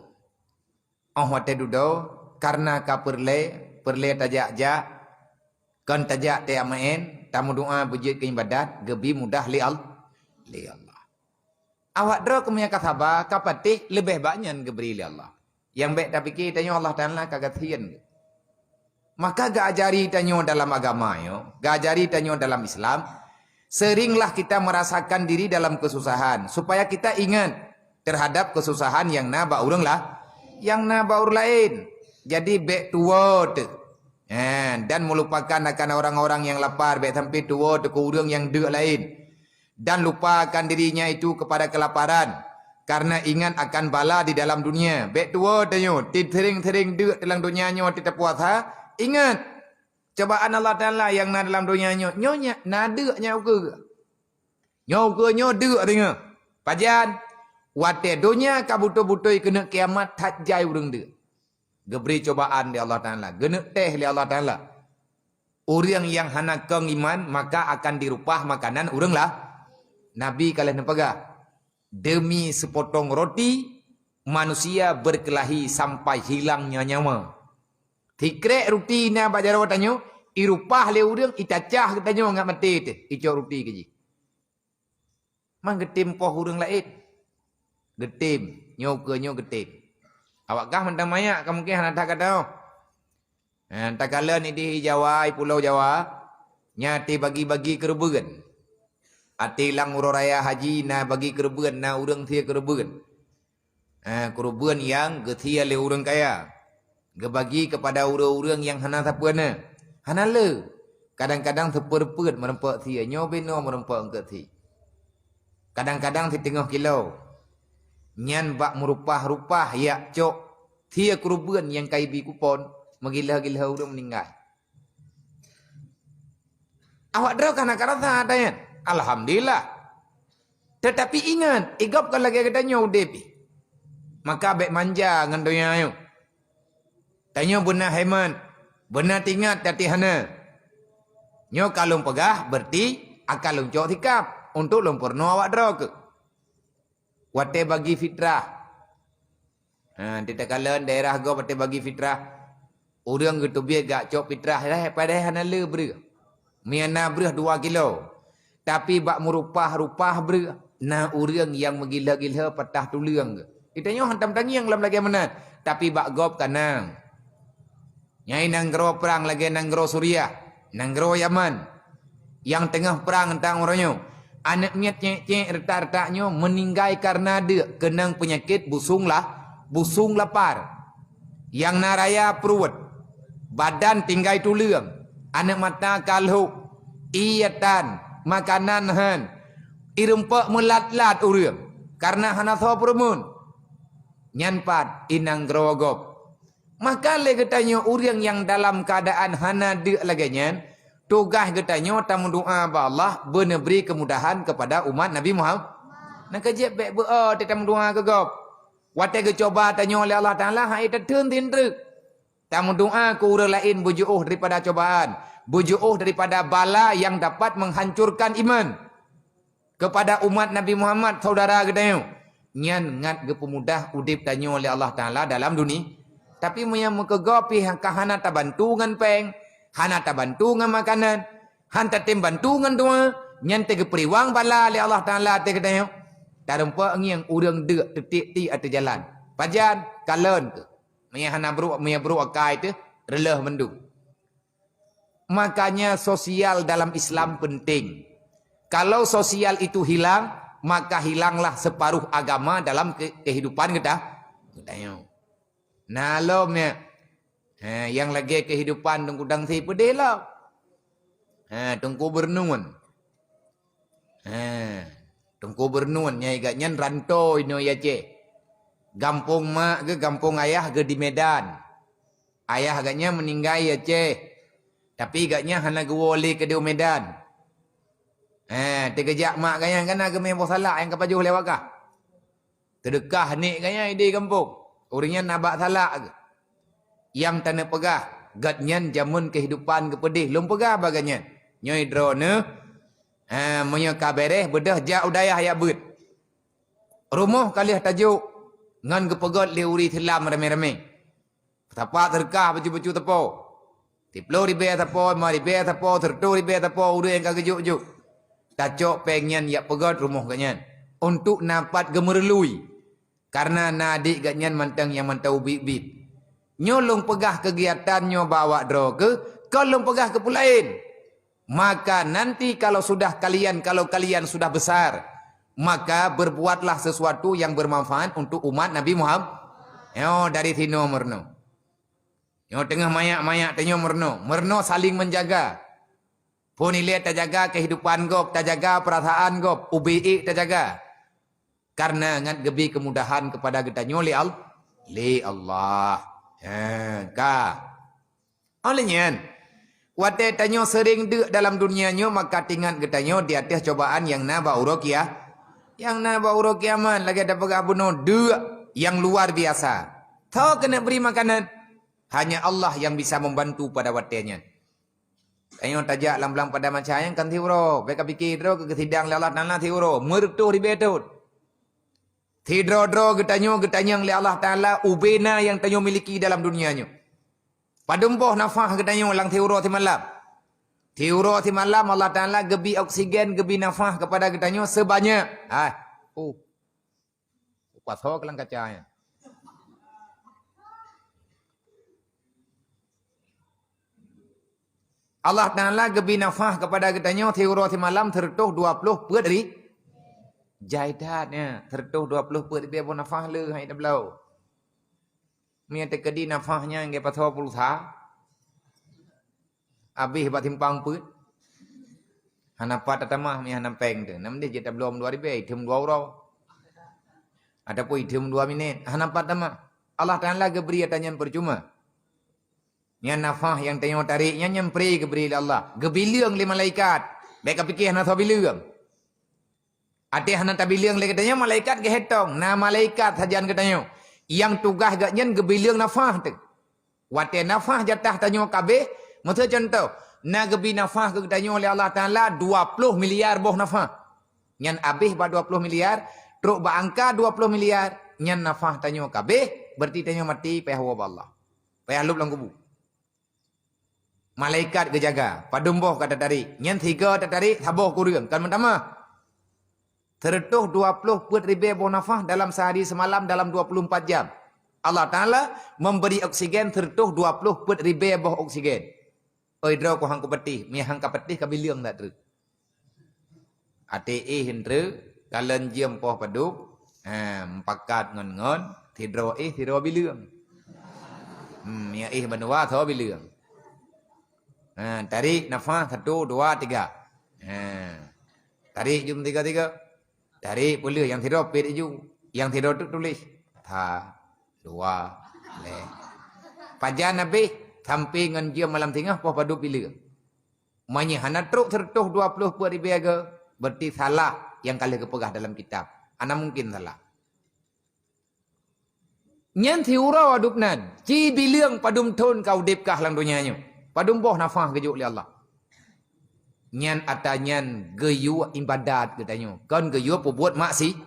Óh watée dudoe, kareuna ka peureulée, peureulée tajak-jak, kon tajak teuamén, tameudoá beujeuet keu iébadat, geubi mudah lé Al-, lé Allah. Awak droe keumeunyo ka saba, ka patéh leubeh bak nyan geubri lé Allah. Nyang bék tapike tanyoe Allah Taala ka gasien. Maka geuajari tanyoe dalam agama nyoe, geuajari tanyoe dalam Islam, seringlah kita merasakan diri dalam kesusahan, supaya kita ingat terhadap kesusahan nyang na bak ureuëng lah, nyang na bak ureuëng laén. Jadi bék tuwoe teuh. Eh, dan melupakan akan orang-orang yang lapar, bék sampai tuwoe teuh keu ureuëng nyang deuk laén. Dan lupakan dirinya itu kepada kelaparan, karena ingat akan bala di dalam dunia. Bék tuwoe tanyoe, ti sering-sering deuk dalam dunia nyoe ti tapuasa, ingat cobaan Allah Taala nyang na dalam dunia nyoe. Nyoe nya, na deuk nyoe ukeue. Nyoe ukeue nyoe deuk deungoe. Pajan? Watée dunia ka beutôi-beutôi keuneuk kiamat that jai ureuëng deuk. Geubri cobaan lé Allah Taala, geuneuk teh lé Allah Taala. Ureuëng nyang hana kong iman, maka akan dirupah makanan ureuëng lah. Nabi ka lheueh neupeugah, "Demi sepotong roti, manusia berkelahi sampai hilangnya nyawa." Sikrek ruti na bak jaroe tanyoe, irupah lé ureuëng, itacah geutanyoe ngat maté teuh, icok ruti keu jih. Man geutem poh ureuëng laén. Geutem, nyoe keu nyoe geutem. Awak kah mantong manyak ka mungken hana that gata. Ha, takalon idéh i Jawa, i Pulo Jawa, nya ti bagi-bagi keureubeuen. Até lam uroe raya haji na bagi keureubeuen, na ureuëng sie keureubeuen. Ha, keureubeuen nyang geusie lé ureuëng kaya. Geubagi keupada ureuëng-ureuëng nyang hana sapeue na. Hana le. Kadang-kadang sipeureupeut meurumpok sie, nyoe binoe meurumpok eungkot sie. Kadang-kadang siteungoh kilo. Nyan bak meurupah-rupah jak cok sie keureubeuen nyang ka ibi kupon, meugiloh-giloh ureuëng meuninggai. Awak droe ka na karasa ata nyan. Alhamdulillah. Teutapi ingat, i gob ka lagée geutanyoe udeb pih. Maka bék manja ngon donya nyoe. Tanyoe beuna hemat, beuna teuingat, tapi hana. Nyoe ka lôn peugah, berarti akan lôn cok sikap untuk lôn peurunoe awak droe keuh. Watée bagi fitrah. Ha, di takalon daerah gob watée bagi fitrah. Ureuëng geuteubiet jak cok fitrah, eh, padahai hana le breueh. Meunan breueh dua kilo. Tapi bak meurupah-rupah breueh, na ureuëng nyang meugiloh-giloh patah tuleueng geuh. Geutanyoe hantom tangieng lom lagée meunan, tapi bak gob ka na. Nyang nanggroe prang lagée nanggroe Suriah, nanggroe Yaman, nyang teungoh prang teuntang uroe nyoe. Aneuëk miet cék-cék reutak-reutak nyoe meuninggai kareuna deuk keunong peunyakét busong lah, busong lapar. Nyang na raya pruet, badan tinggai tuleueng, aneuëk mata ka lhok, Ié tan, makanan han. Irumpok meulat-lat ureuëng karena hana soe peureumeun. Nyan pat inang groe gob. Maka lé geutanyoe ureuëng nyang dalam keuadaan hana deuk lagée nyan, tugaih geutanyoe tameudoá bak Allah beuneubri keumudahan keupada umat Nabi Muhammad. Na keujieb bék beu-o teuh tameudoá keu gob. Watée geucoba tanyoe lé Allah Taala, hai tatheun tin treuk. Tameudoá keu ureuëng laén beujiôh daripada cobaan, beujiôh daripada bala nyang dapat menghancurkan iman. Keupada umat Nabi Muhammad, saudara geutanyoe, nyan ngat geupeumudah udeb tanyoe lé Allah Taala dalam dunia. Tapi meunyoe meukeugop pih ka hana tabantu ngon péng, hana tabantu ngon makanan, han tatem bantu ngon doa, nyan teugeupeuliwang bala lé Allah Taala ateueh geutanyoe. Tarumpok ngieng ureuëng deuk teutik ti ateueh jalan. Pajan? Kalon keuh. Meunyoe hana brok, meunyoe brok akai teuh, reuloh mandum. Makanya sosial dalam Islam penting. Kalau sosial itu hilang, maka hilanglah separuh agama dalam ke-, kehidupan kita. Geutanyoe. Nah, lom ya. Ha, yang lagée kehidupan Teungku Dangsi peudeh lom. Ha, Teungku Bernun. Ha, Teungku Bernun nyai gobnyan rantô inoe Aceh. Gampông mak geuh, gampông ayah geuh di Medan. Ayah gobnyan meuninggai Aceh. Tapi gobnyan hana geuwoe lé keudeh u Medan. Eh, teugeujak mak gobnyan kan na geumé boh salak nyang ka pajoh lé wakah. Teudeukah nek gobnyan ideh gampông. Ureuëng nyan na bak salak geuh. Nyang taneuk peugah, gobnyan jameun kehidupan geupeudeh lôn peugah bak gobnyan. Nyoe droeneuh, eh, meunyoe ka beureh beudôh jak u dayah jak beuet. Rumoh ka lheueh tajok ngon geupeugét lé ureuëng Islam ramé-ramé. Sapat seudeukah bacut-bacut sapo. Siplôh ribée sapo, limong ribée sapo, seureutôh ribée sapo, ureuëng nyang ka geujok-jok. Tacok péng nyan jak peugét rumoh gobnyan. Untuk na pat geumeureuloe. Kareuna na adék gobnyan mantong nyang mantong ubit-ubit. Nyoe lôn peugah keugiatan nyoe bak awak droe keuh, kon lôn peugah keu peue laén. Maka nanti kalau sudah kalian, kalau kalian sudah besar, maka berbuatlah sesuatu yang bermanfaat untuk umat Nabi Muhammad. Nyoe dari sinoe meurunoe. Nyoe teungoh manyak-manyak tanyoe meurunoe. Meurunoe saling menjaga. Phon ilée tajaga kehidupan gob, tajaga perasaan gob, ubit ék tajaga. Karena ngat geubi keumudahan keupada geutanyoe lé Al-, lé Allah. Ha, ka. Óh lheueh nyan, watée tanyoe seuréng deuk dalam dunia nyoe, maka teuingat geutanyoe di ateueh cobaan nyang na bak uroe kia-, nyang na bak uroe kiamat, lagée tapeugah bunoe deuk nyang luar biasa. Soe keuneuk bri makanan? Hanya Allah nyang bisa membantu pada watée nyan. Tanyoe tajak lam blang padang maca nyang kan siuroe, bék kapike droe keu geusidang lé Allah Taala siuroe, meureutoh ribée thon. Sidroe-droe geutanyoe geutanyong lé Allah Taala ubena nyang tanyoe miliki dalam dunia nyoe. Padum boh nafah geutanyoe lam siuroe simalam. Siuroe simalam Allah Taala geubi oksigen, geubi nafah keupada geutanyoe seubanyak. Hai. Oh. Upas ho keulang kaca nyan. Allah Taala geubi nafah keupada geutanyoe siuroe simalam seureutôh dua ploh peuet ri-, jai that nyan, seureutôh dua ploh peuet ribée boh nafah le hai tabloe. Meunyoe teukeudi nafah nyan geupasoe pulsa, abéh bak simpang peuet. Hana pat tatamah meunyoe hana péng teuh. Nam deh jeuet tabloe dua ribée, item dua uroe. Ataupun item dua minét, hana pat tamah. Allah Taala geubri ata nyan peucuma. Nyan nafah nyang tanyoe tarek nyan, nyan pri geubri lé Allah. Geubileueng lé malaikat. Bék kapike hana soe bileueng. Até hana tabileueng lé geutanyoe, malaikat geuhitong. Na malaikat sajan geutanyoe. Nyang tugaih geuhnyan geubileueng nafah teuh. Watée nafah jatah tanyoe ka abéh, miseu cuntoh, na geubi nafah keu geutanyoe lé Allah Taala dua ploh miliar boh nafah. Nyan abéh bak dua ploh miliar, trok bak angka dua ploh miliar, nyan nafah tanyoe ka abéh, berarti tanyoe maté payah woe bak Allah. Payah lôb lam kubu. Malaikat geujaga, padum boh ka tatarek. Nyan sigoe tatarek, saboh kureueng, kan meutamah. Seureutôh dua ploh peuet ribée boh nafah dalam sehari semalam dalam dua puluh empat jam. Allah Taala memberi oksigen seureutôh dua ploh peuet ribée boh oksigen. Oi droe ku han kupeutih, mi han kapeutih ka bileueng that treuk. Até éh treuk, kalon jeuem poh padub, ha, mupakat ngon-ngon, sidroe éh, sidroe bileueng. Hmm, nyang éh bandua soe bileueng. Ha, tarik nafah satu, dua, tiga. Ha. Tarék jeuem tiga-tiga. Tarék peuleueh, nyang sidroe pet aju. Nyang sidroe tu tuléh. Sa, dua, lhèe. Pajan habéh, sampé ngon jeuem malam singoh poh padub ileue. Meunyoe hana trok seratus dua puluh peuet ribèe go, berarti salah nyang ka lheueh geupeugah dalam kitab. Hana mungken salah. Nyan siuroe adu nan, ci bileueng padum thon ka udeb kah lam donya nyoe. Padum boh nafah geujok lé Allah. Nyan ata nyan geuyue ibadat geutanyoe, kon geuyue peubuet maksi-,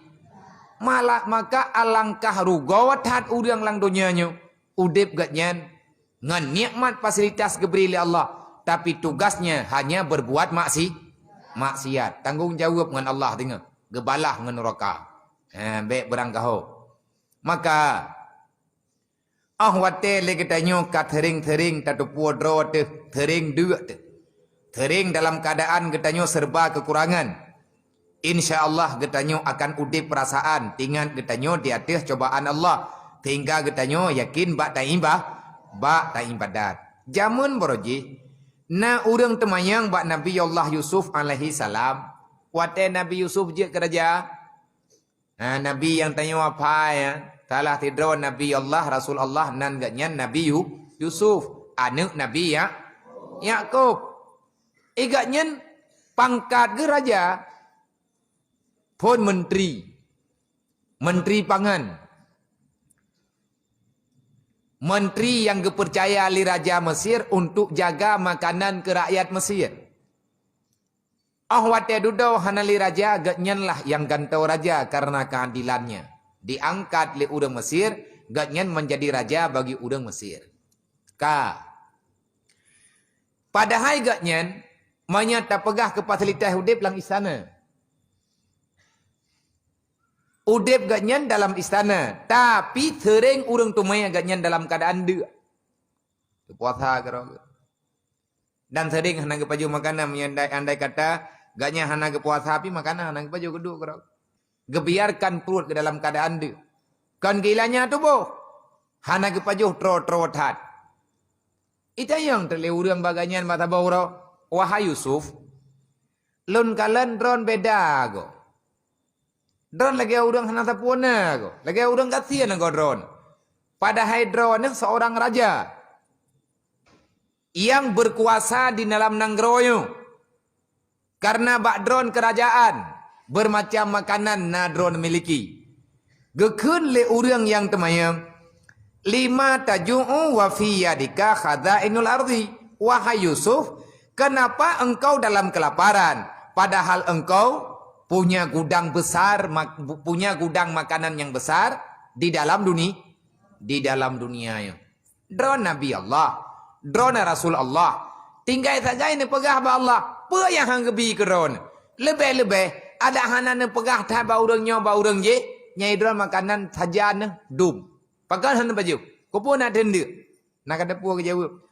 malah maka alangkah rugoe that ureuëng lam donya nyoe. Udeb geuhnyan ngon nikmat fasilitas geubri lé Allah, tapi tugasnya hanya berbuat maksi-, maksiat. Tanggong jaweueb ngon Allah teungoh, geubalah ngon nuraka. Ha, bék beurangkaho. Maka, óh watée lé geutanyoe ka seuring-seuring tateupeue droe teuh, seuring deuk teuh, seuring dalam keuadaan geutanyoe serba keukurangan, insya Allah geutanyoe akan udeb peurasaan tingat geutanyoe di ateueh cobaan Allah, sehingga geutanyoe yakin bak taimba-, bak taibadat. Jameun baroe jih, na ureuëng teumanyong bak Nabi Allah Yusuf alaihissalam, watée Nabi Yusuf jeuet keu raja, ha, nabi nyang tanyoe apai, ha, salah sidroe Nabi Allah, Rasul Allah, nan geuhnyan Nabi Yu-, Yusuf, aneuëk Nabi Ya-, Yakub. Geuhnyan pangkat geuh raja, phon menteri, menteri pangan, menteri nyang geupeucaya lé raja Mesir untuk jaga makanan keu rakyat Mesir. Óh watée dudoe hana lé raja, geuhnyan lah nyang gantoe raja karena keuadilannya. Diangkat lé ureuëng Mesir, geuhnyan menjadi raja bagi ureuëng Mesir. Ka. Padahai geuhnyan, meunyoe tapeugah keu fasilitas udeb lam istana. Udeb geuhnyan dalam istana, tapi seuring ureuëng teumé geuhnyan dalam keuadaan deuk. Puasa keudroe. Dan seuring hana geupajoh makanan, meunyoe andai, andai kata geuhnyan hana geupuasa, pi makanan hana geupajoh keuduek keudroe. Geubiarkan pruet geuh dalam keuadaan deuk. Kon geuilanya tuboh. Hana geupajoh troe-troe that. Itanyong teuk lé ureuëng bak geuhnyan bak saboh uroe, "Wahai Yusuf, lôn kalon droen beda goe. Droen lagée ureuëng hana sapeue na goe, lagée ureuëng gasien goe droen. Padahai droeneuh seorang raja nyang berkuasa di dalam nanggroe nyoe. Karena bak droen keurajaan, beurmacam makanan na droen miliki." Geukheun lé ureuëng nyang teumanyong, "Lima taju'u wa fi yadika khazainul ardi?" Wahai Yusuf, kenapa engkau dalam kelaparan, padahal engkau punya gudang besar, mak-, punya gudang makanan yang besar di dalam duni-, di dalam dunia nyoe? Droen Nabi Allah, droen Rasul Allah. Tinggai sagai neupeugah bak Allah, peue nyang han geubi keu droen. Leubeh-leubeh, adak hana neupeugah that bak ureuëng nyoe, bak ureuëng jéh, nyai droen makanan sajan neuh dum. Pakon hana baju? Keupeue na teundeuk? Na ka teupeu geujaweueb.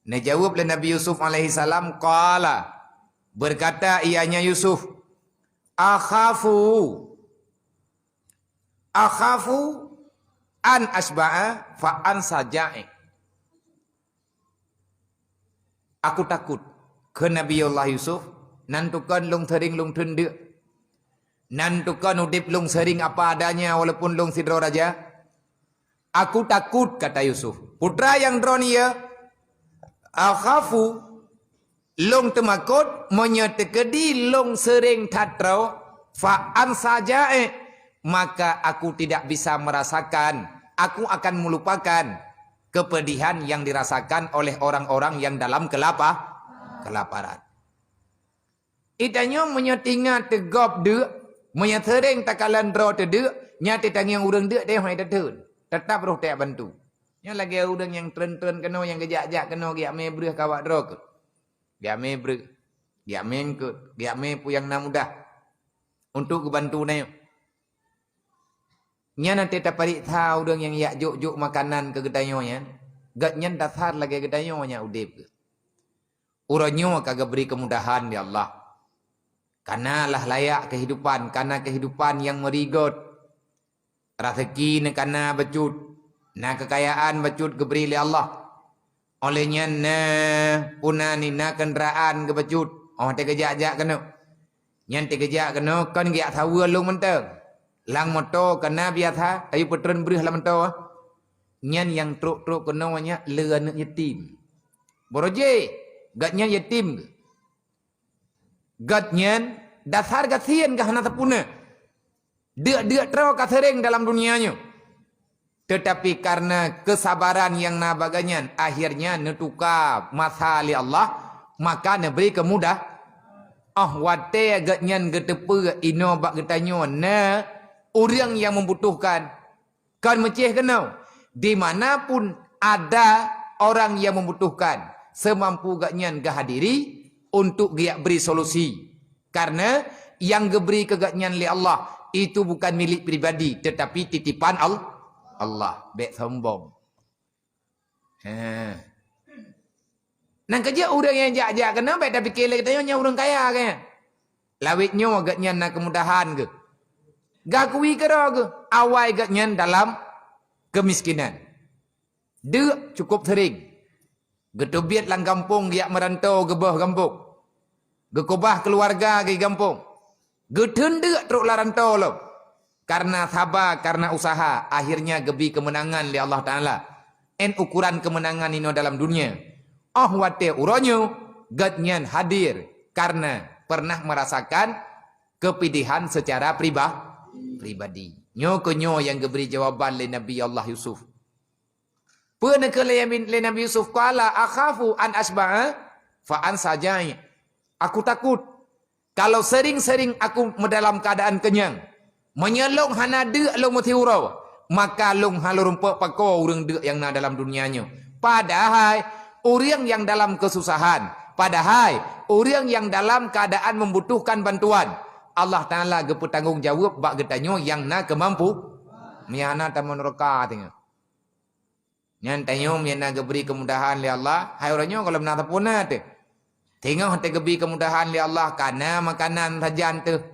Neujaweueb lé Nabi Yusuf alaihissalam, qala, berkata ianya Yusuf, "Akhafu, akhafu an asba'a fa ansa ja'i." Aku takut, kheun Nabi Allah Yusuf, nan tukon lôn seuring lôn teundeuk. Nan tukon udeb lôn seuring apa adanya walaupun lôn sidroe raja. Aku takut, kata Yusuf. Putra nyang droen iya, akhafu, lôn teumakot meunyoe teukeudi lôn seuring that troe, fa ansa ja'i, maka aku tidak bisa merasakan, aku akan melupakan kepedihan yang dirasakan oleh orang-orang yang dalam kelapa-, kelaparan. Itanyoe meunyoe tingat teugop deuk, meunyoe seuring takalon droe teudeuk, nyan teutangieng ureuëng deuk teuh hai tatheun. Teutap roh teuh bantu. Nyoe lagée ureuëng nyang treun-treun keunoe, nyang geujak-jak keunoe, geujak mé breueh kawak droe keuh. Geujak mé breueh, geujak mé eungkot, geujak mé peue nyang na mudah untuk geubantu na nyoe. Nyan até tapareksa ureuëng nyang jak jok-jok makanan keu geutanyoe nyan, gobnyan dasar lagée geutanyoe nyang udeb geuh. Uroe nyoe ka geubri keumudahan lé Allah. Kana lah layak keuhidupan, kana keuhidupan nyang meurigot. Raseuki neukana bacut, na keukayaan bacut geubri lé Allah. Óh lheueh nyan na puna ni na keundaraan geubacut. Oh, teugeujak-jak keunoe. Nyan teugeujak keunoe kon geujak saweue lôn mantong. Lam moto ka na biasa, tayue peutreun breuh lam moto. Nyan nyang trok-trok keunoe nyan le aneuëk yatim. Boro jih, gobnyan yatim. Gobnyan dasar gasien geuh hana sapeue na. Deuk-deuk droe ka seuréng dalam dunia nyoe. Teutapi kareuna keusabaran nyang na bak gobnyan, akhirnya neutuka masa lé Allah, maka neubri keumudah. Oh watée gobnyan geuteupeue inoe bak geutanyoe na ureuëng nyang meubutuhkan, kon meucéh keunoe, di mana pun ada orang yang membutuhkan, seumampu gobnyan geuhadiri untuk geujak bri solusi. Karena nyang geubri keu gobnyan lé Allah itu bukan milik pribadi, tetapi titipan Al-, Allah. Bék sombong. Ha. Nyang keujeuet ureuëng nyang jak-jak keunoe bék tapike lé geutanyoe nyan ureuëng kaya kan. Lawét nyoe gobnyan na keumudahan geuh. Gakui keudroe geuh, awai gobnyan dalam keumiskinan. Deuk cukup seuréng. Geuteubiet lam gampông geujak meuranto geuboh gampông. Geukeubah keuluwarga geuh gampông. Geutheun deuk trok lam ranto lom. Karena saba, karena usaha, akhirnya geubri keumeunangan lé Allah Taala. En ukuran keumeunangan inoe dalam dunia. Oh watée uroe nyoe, gobnyan hadir karena pernah merasakan kepedihan secara priba-, pribadi. Nyoe keuh nyoe nyang geubri jawaban lé Nabi Allah Yusuf. Peue neukheun lé Nabi, lé Nabi Yusuf? Qala akhafu an asba'a fa ansa ja'i'. Aku takut kalau sering-sering aku meudalam keadaan kenyang. Meunyoe lôn hana deuk lôn meusiuroe, maka lôn hana lôn rumpok pakoe ureuëng deuk nyang na dalam dunia nyoe. Padahai ureuëng nyang dalam keususahan, padahai ureuëng nyang dalam keadaan membutuhkan bantuan, Allah Taala geupeutanggong jaweueb bak geutanyoe nyang na keumampu. Meunyoe hana tamong neuraka teungoh. Nyan tanyoe meunyoe na geubri keumudahan lé Allah, hai uroe nyoe gohlom na sapeue na teuh. Teungoh teugeubri keumudahan lé Allah, ka na makanan sajan teuh.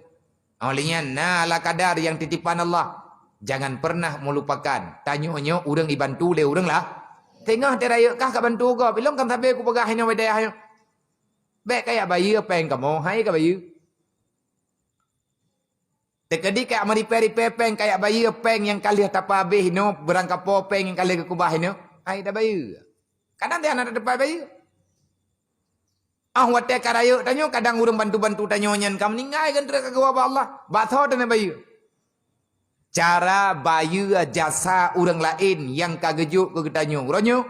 Óh lheueh nyan na ala kadar nyang titipan Allah. Jangan pernah meulupakan, tanyoe nyoe ureuëng jibantu lé ureuëng lah. Teungoh teurayeuk kah ka bantu gob, ilong kan sabe kupeugah inoe bak dayah nyoe. Bék kayak bayeue péng kamoe, hai ka bayeue. Teukeudi ka meuripée-ripée péng, kayak bayeue péng nyang ka lheueh tapa abéh inoe, beurangkapo péng nyang ka lheueh geukeubah inoe, hai tabayeue. Kadang teuh hana tateupeue bayeue. Ah, watée ka rayeuk tanyoe, kadang ureuëng bantu-bantu tanyoe nyan ka meuninggai, kan treuk ka geuwoe bak Allah. Bak soe teuneuh bayeue? Cara bayeue jasa ureuëng laén nyang ka geujok keu geutanyoe uroe nyoe,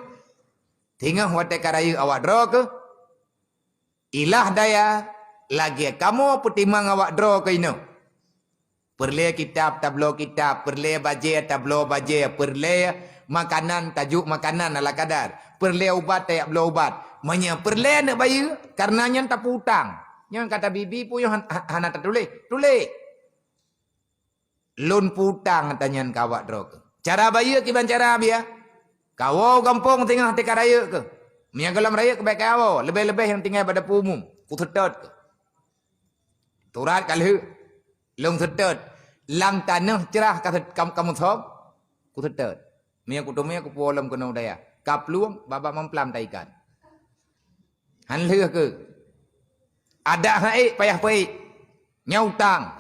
teungoh watée ka rayeuk awak droe keuh, ilah daya lagée kamoe peutimang awak droe keuh inoe. Peureulée kitab, tabloe kitab, peureulée bajée, tabloe bajée, peureulée makanan, tajok makanan ala kadar, peureulée ubat, tajak bloe ubat. Meunyoe peureulée aneuëk bayeue, kareuna nyan tapeu utang. Nyan ka tabi-bi peue nyoe han-, han-, hana tatuléh. Tuléh. Lôn peu utang ata nyan keu awak droe keuh. Cara bayeue kiban cara biya. Kawoe gampông teungoh teuka rayeuk keuh. Meunyoe gohlom rayeuk keuh bék kawoe, leubeh-leubeh nyang tinggai bak dapur umum. Kuseutôt keuh. Turat ka lheueh. Lôn seutôt. Lam tanoh crah ka seut-, kam-, kamoe sôm. Kuseutôt. Meunyoe kuteumé kupuwoe lom keunoe u dayah. Ka plueng, babah mamplam taikan. Han lheueh keuh. Adak han ék payah peuék. Nyoe utang.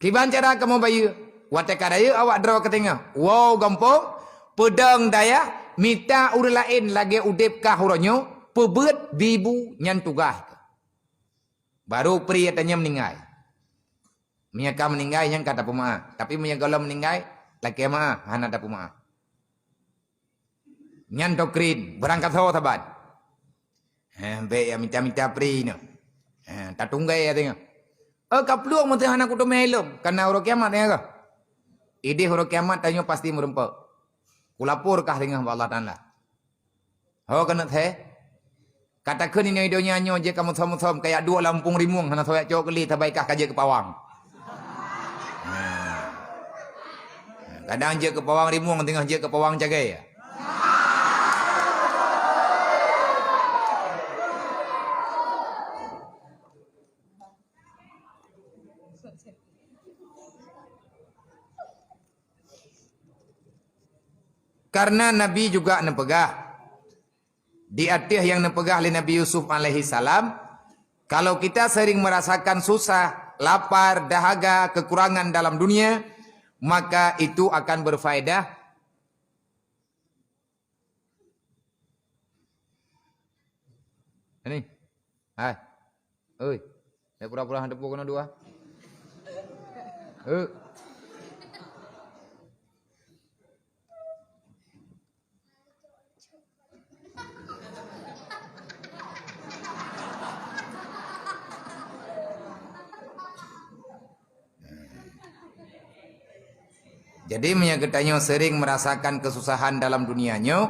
Kiban cara kamoe bayeue? Watée ka rayeuk awak droe keuh teungoh, woe gampông, peudong dayah, mita ureuëng laén lagée udeb kah uroe nyoe, peubeuet bibu nyan tugaih keuh. Baru pri ata nyan meuninggai. Meunyoe ka meuninggai, nyan ka tapeumeuáh. Tapi meunyoe gohlom meuninggai, lakée meuáh, hana tapeumeuáh. Nyan dokrin, beurangkasoe saban. Heh, bék ya mita-mita pri nyoe. Heh, tatunggai ya teungoh. Eh, ka plueng meusé hana kuteumé ilong, kana uroe kiamat ya kah? Ideh uroe kiamat tanyoe pasti meurumpok. Kulapor kah teungoh bak Allah Taala. Ho keuneuk thé? Ka takheun inoe donya nyoe jeuet kamoe sôm-sôm, kayak duek lam umpung rimueng, hana soyak cok keuli, sabai kah ka jeuet keu pawang. Nah. Kadang jeuet keu pawang rimueng, teungoh jeuet keu pawang cagée. Karena Nabi juga neupeugah, di ateueh nyang neupeugah lé Nabi Yusuf alaihissalam, Kalau kita sering merasakan susah, lapar, dahaga, kekurangan dalam dunia, maka itu akan berfaedah. Ini. Hai. Oi. Dah pura-pura hana teupeue keunoe dua. Eh. Jadi, meunyoe geutanyoe sering merasakan kesusahan dalam dunia nyoe,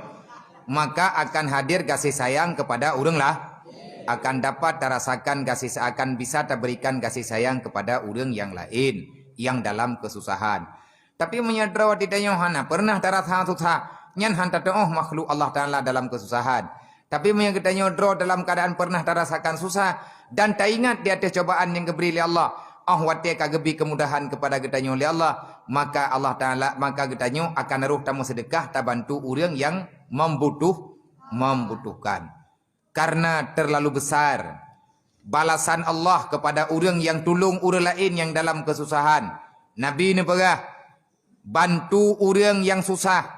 maka akan hadir kasih sayang kepada ureuëng lah, akan dapat tarasakan kasih, akan bisa taberikan kasih sayang kepada ureuëng yang lain yang dalam kesusahan. Tapi meunyoe droe geutanyoe hana pernah tarasa susah, nyan hana tatuoh makhluk Allah Taala dalam kesusahan. Tapi meunyoe geutanyoe droe dalam keadaan pernah tarasakan susah dan taingat di ateueh cobaan nyang geubri lé Allah, óh watée ka geubi keumudahan keupada geutanyoe lé Allah, maka Allah Taala, maka geutanyoe akan roh tameuseudeukah tabantu ureuëng nyang membutuh, membutuhkan. Karena terlalu besar balasan Allah kepada ureuëng nyang tulông ureuëng laén nyang dalam keususahan. Nabi neupeugah, "Bantu ureuëng nyang susah."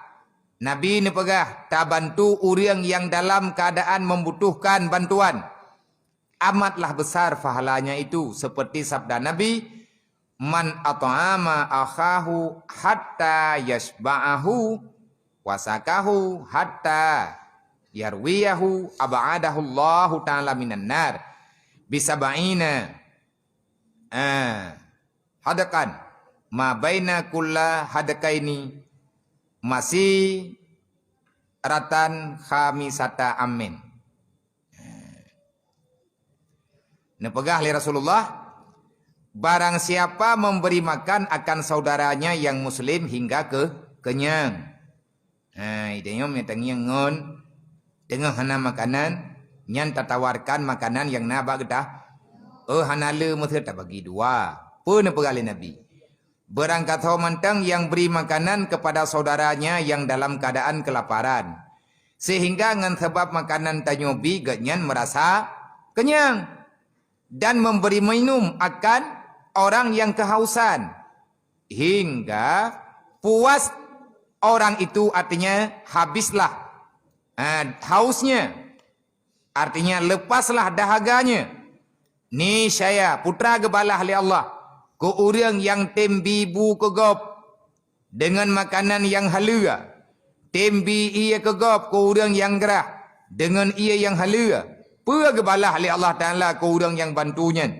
Nabi neupeugah, "Tabantu ureuëng nyang dalam keuadaan membutuhkan bantuan." Amatlah besar pahalanya itu, seperti sabda Nabi, "Man at'ama akhahu hatta yasba'ahu, wasakahu hatta yarwiyahu, ab'adahullahu ta'ala minan nar, bisab'ina, eh, hadaqan, ma baina kulla hadaqaini masiratan khamisata amin." Neupeugah lé Rasulullah, "Barang siapa memberi makan akan saudaranya yang muslim hingga ke kenyang." Ha, idéh nyoe tangieng ngon teungoh hana makanan, nyan tatawarkan makanan nyang na bak geutanyoe. Oh, hana le, meuseu tabagi dua. Peue neupeugah lé Nabi? Barang gasoe mantong yang beri makanan kepada saudaranya yang dalam keadaan kelaparan, sehingga ngon sabab makanan tanyoe bi gobnyan merasa kenyang, dan memberi minum akan orang yang kehausan, hingga puas orang itu, artinya habislah, ah, hausnya. Artinya, leupaslah dahaganya. Niscaya, putra geubalah lé Allah keu ureuëng nyang tem bi bu keu gob deungon makanan nyang haleue, tem bi ié keu gob keu ureuëng nyang grah deungon ié nyang haleue. Peue geubalah lé Allah Taala keu ureuëng nyang bantu nyan?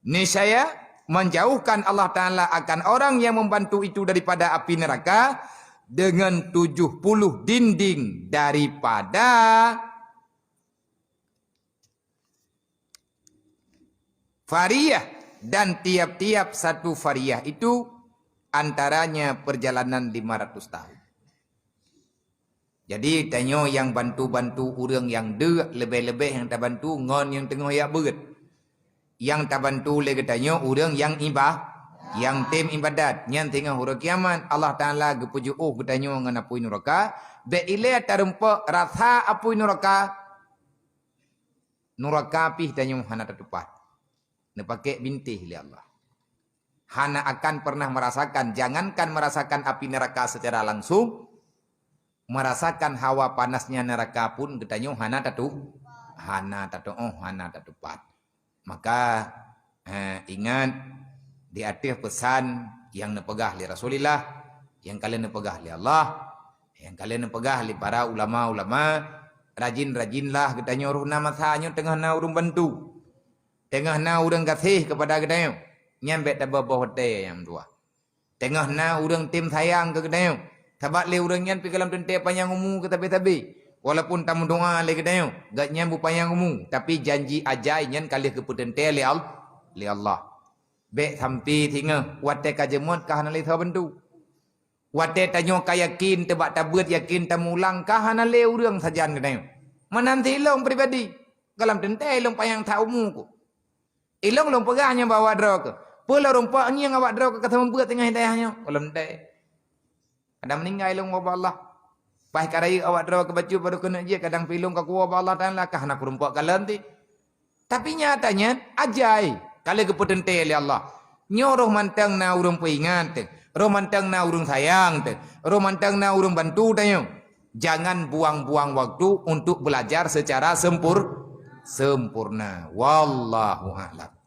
Niscaya, menjauhkan Allah Taala akan orang yang membantu itu daripada api neraka dengan tujuh puluh dinding daripada fariyah, dan tiap-tiap satu fariyah itu antaranya perjalanan lima ratus tahun. Jadi, tanyoe nyang bantu-bantu ureuëng nyang deuk, leubeh-leubeh nyang tabantu ngon nyang teungoh jak beuet. Nyang tabantu lé geutanyoe ureuëng nyang iba-, nyang tem ibadat. Nyan teungoh uroe kiamat, Allah Taala geupeujeuôh geutanyoe ngon apui nuraka, bék ilée tarumpok rasa apui nuraka. Nuraka pih tanyoe hana tatupat. Neupakék bintéh lé Allah. Hana akan pernah merasakan, jangankan merasakan api neraka secara langsung, merasakan hawa panasnya neraka pun geutanyoe hana tatu-, hana tatuoh, hana tatupat. Maka, eh, ingat di ateueh peusan nyang neupeugah lé Rasulullah, nyang ka lheueh neupeugah lé Allah, nyang ka lheueh neupeugah lé para ulama-ulama, rajin-rajinlah geutanyoe rôh na masa nyoe teungoh na ureuëng bantu. Teungoh na ureuëng gaséh keupada geutanyoe, nyan bék taboh-boh watée nyang dua. Teungoh na ureuëng tem sayang keu geutanyoe, sabab lé ureuëng nyan pih gohlom teuntée panyang umu keu sabe-sabe. Walaupun tameudoá lé geutanyoe, gobnyan beupanyang umu, tapi janji ajai nyan ka lheueh geupeuteuntée lé Al-, lé Allah. Bék sampoe singoh watée ka jeumot ka hana lé saboh bantu. Watée tanyoe ka yakin, teubak tabeuet yakin, tameuulang, ka hana lé ureuëng sajan geutanyoe. Meunan cit ilông pribadi, gohlom teuntée ilông panyang that umu ku. Ilông lôn peugah nyoe bak awak droe keuh. Peue lôn rumpok ngieng awak droe keuh ka seumeubeuet teungoh hidayah nyoe? Gohlom teuntée. Kadang meuninggai ilông woe bak Allah. Paih ka rayeuk awak droe keuh bacut baru keuneuk jeuet, kadang pih ilông ka kuwoe bak Allah Taala, ka hana kurumpok kalon cit. Tapi nyatanya ajai kalau geupeuteuntèe lé Allah. Nyoe roh mantong na ureuëng peuingat teuh, roh mantong na ureuëng sayang teuh, roh mantong na ureuëng bantu tanyoe. Jangan buang-buang waktu untuk belajar secara sempur-, sempurna. Wallahu a'lam.